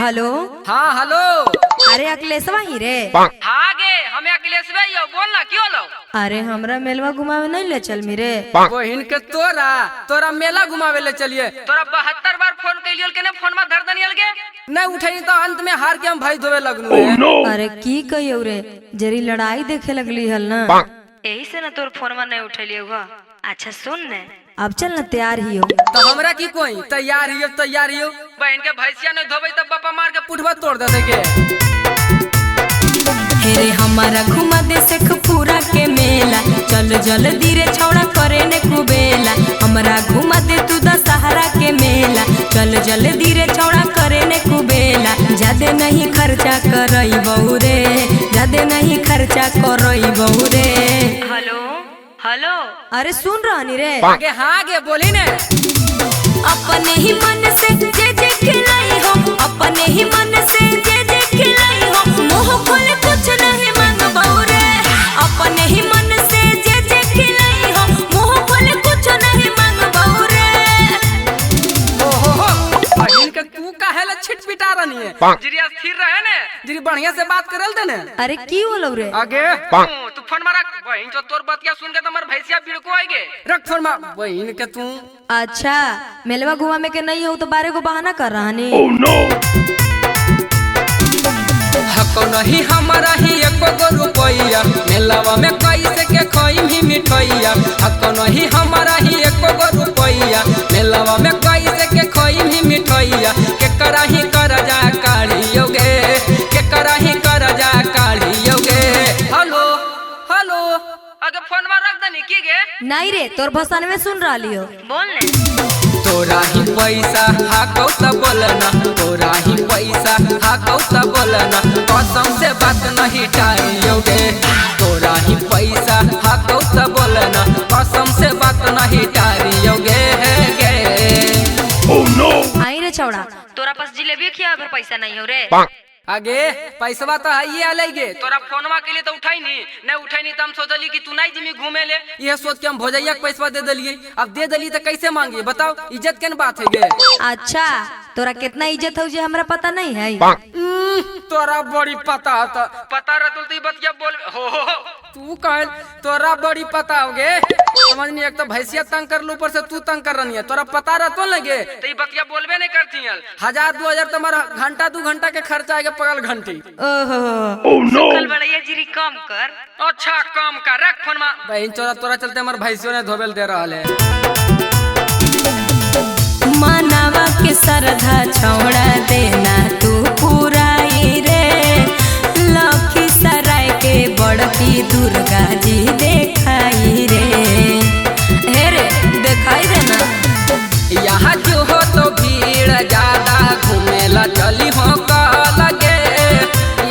हेलो। हाँ हेलो। अरे अखिलेशवा ही रे। हाँ गे हमें अखिलेश भाई हो, बोल ना क्यों लो। अरे हमरा मेलवा घुमावे नहीं ले चल मेरे। बहिन के तोरा तोरा मेला घुमावे ले चलिए। तोरा 72 बार फोन कैलियल के ने फोन में धर दनियल के नहीं उठे तो अंत में हार के हम भाई धोवे लगनू है। अरे की कहियो रे, जरी लड़ाई देखे लगली हल ना, यही से ना तोर फोनवा नहीं उठेलियो। अच्छा सुन ने, अब चल ना तैयार ही हो। तो हमरा की कोई तैयार ही हो, तैयार ही हो। बहन के भैंसिया नहीं धोबे तब बापा मार के पुठवा तोड़ दे के। हेरे हमारा घुमा दे शेखपुरा के मेला, चल जल्दी रे छौड़ा करे ने कुबेला। हमरा घुमा दे तू दशहरा के मेला, चल जल्दी रे छौड़ा करे ने कुबेला। ज्यादे नहीं खर्चा करई बहु रे, ज्यादे नहीं खर्चा करई बहु रे। हेलो हेलो। अरे सुन रहनी रे। आगे हाँ गे बोली ने। अपने ही मन से जे जे खिलाई हो, अपने ही मन से जे जे खिलाई हो, मुँह खोले कुछ नहीं मांगबौ रे। अपने ही मन से जे जे खिलाई हो, मुँह खोले कुछ नहीं मांगबौ रे। ओ हो हो बहन के तू काहे ला छिटपिटा रहनी है? जिरी स्थिर रहे ने, जिरी बढ़िया से बात करल दे ने। अरे की होलो रे? आगे तू फोन मारा बहन जो तोर बतिया सुन के तमर भैंसिया बिड़को आएगे। रख फोन मार बहन के तू। अच्छा मेलवा घुमा में के नहीं हो तो बारे को बहाना कर रहा नी। हको नहीं हमारा ही एको गो रुपैया, मेलावा में कैसे के खोइम ही मिठैया। हको नहीं हमारा ही एको गो रुपैया, मेलावा में कैसे के खोइम ही मिठैया। के कराही करजा काढ़ियोगे, के कराही करजा काढ़ियोगे। हेलो हेलो। अगे फोनवा रख देनी की गे? नहीं रे, तोर भसान में सुन रहा लियो। बोल ने। तोरा ही पैसा हाकौ त बोलना, तोरा ही पैसा हाकौ त बोलना, कसम से बात नहीं टारियोगे। तोरा ही पैसा हाकौ त बोलना, कसम से बात नहीं टारियोगे गे। आई रे छौड़ा, तोरा पास जिलेबी खिया भर पैसा नहीं हो रे। आगे पैसवा तो है आले गे, तोरा फोनवा के लिए तो उठाई नहीं, नहीं उठाई नहीं तो हम सोचली कि तू नहीं जिमी घूमे ले, यह सोच के हम भोजैया के पैसवा दे दिलिए। अब दे दिली तो कैसे मांगी बताओ, इज्जत के बात है गे। अच्छा तोरा कितना इज्जत हो जे हमरा पता नहीं है। तोरा बड़ी पता होता, पता रतुल तो बतिया बोल हो, हो, हो। तू कह तोरा बड़ी पता हो गे, समझ नहीं। एक तो भैंसिया तंग कर लो, ऊपर से तू तंग कर रही है। तोरा पता रहतो लगे तो बतिया बोलबे नहीं करती है। 1000 2000 तुम्हारा घंटा 2 घंटा के खर्चा आएगा पगल घंटी। ओहो सुखल बड़ैया जीरी कम कर। अच्छा कम कर, रख फोन मा। बहन चोरा तोरा चलते हमार भैंसियों ने धोबेल दे रहा है। मानवा के सरधा छौड़ा देना तू पुराई रे, लखीसराय के बड़की दुर्गा जी देखाई रे। हे रे देखाई देना। यहाँ जो हो तो भीड़ ज्यादा घूमेला चली हो लगे,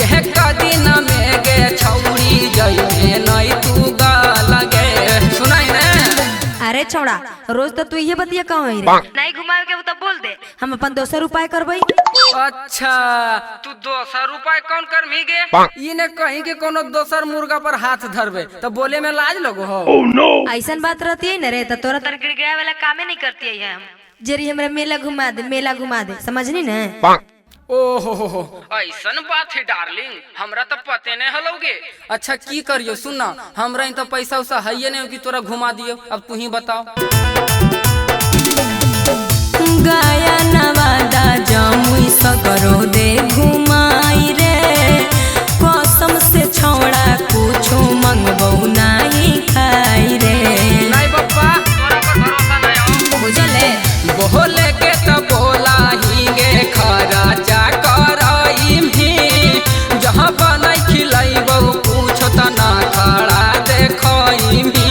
यह कदी न में गे छौड़ी जई में नहीं तू गा लगे। सुनाई ने? अरे छौड़ा रोज तो तू ये बतिया कहो रे, नहीं घुमावे के तो बोल दे, हम अपन दोसर उपाय करबई। अच्छा तू दोसर उपाय कौन करमी गे? ई ने कहीं के कोनो दोसर मुर्गा पर हाथ धरबे तो बोले में लाज लगो हो। ऐसन बात रहती है न रे तो तोरा तर गिड़गिड़ाए वाला कामे नहीं करती है हम। जरी हमरा मेला घुमा दे, मेला घुमा दे, समझनी न? ओ हो हो, ऐसन बात है डार्लिंग, हमरा तो पते नहीं हलोगे। अच्छा की करियो सुनना, हमरा तो पैसा उसा है नहीं कि तोरा घुमा दियो, अब तू ही बताओ। गाया नवादा जमुई सगरो दे घुमाई रे, कसम से छौड़ा कुछो मंगबौ नहीं खाई रे। नहीं बप्पा तोरा पर भरोसा नहीं हो, बुझले? बोले के तो बोला ही गे खर्चा कराइम ही, जहाँ बनाई खिलाइबौ पूछो त ना खड़ा देखइम ही।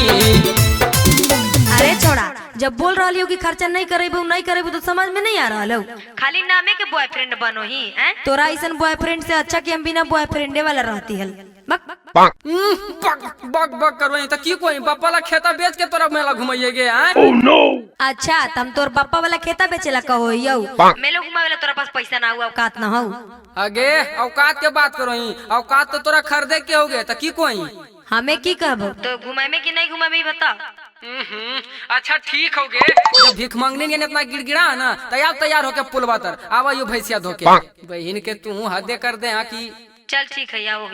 अरे छौड़ा जब बोल रहा हो कि खर्चा नहीं करेबू नहीं करेबू तो समझ में नहीं आ रहा हो। खाली नामे के बॉयफ्रेंड बनो ही हैं? तोरा ऐसन बॉयफ्रेंड से अच्छा कि हम बिना बॉयफ्रेंडे वाला रहती हल। बक बक बक बक करबे त की कोई बापा ला खेता बेच के तोरा मेला घुमाइए गे हैं? अच्छा तम तोर बापा वाला खेता बेचेला कहो यौ, मेला घुमावेला तोरा पास पैसा ना हुआ औकात ना हो। आगे औकात के बात करो ही, औकात तो तोरा खरीदे के होगे त की कोई हमें की कहबो? तो घुमावे कि नहीं घुमावे बता। अच्छा ठीक हो गए। जब भीख मांगने ने इतना गिड़गिड़ा ना तैयार तैयार होके पुलवा तर आवा यो भैंसिया धोके। बहन के तू हदे कर दे हाँ की। चल ठीक है, आओ।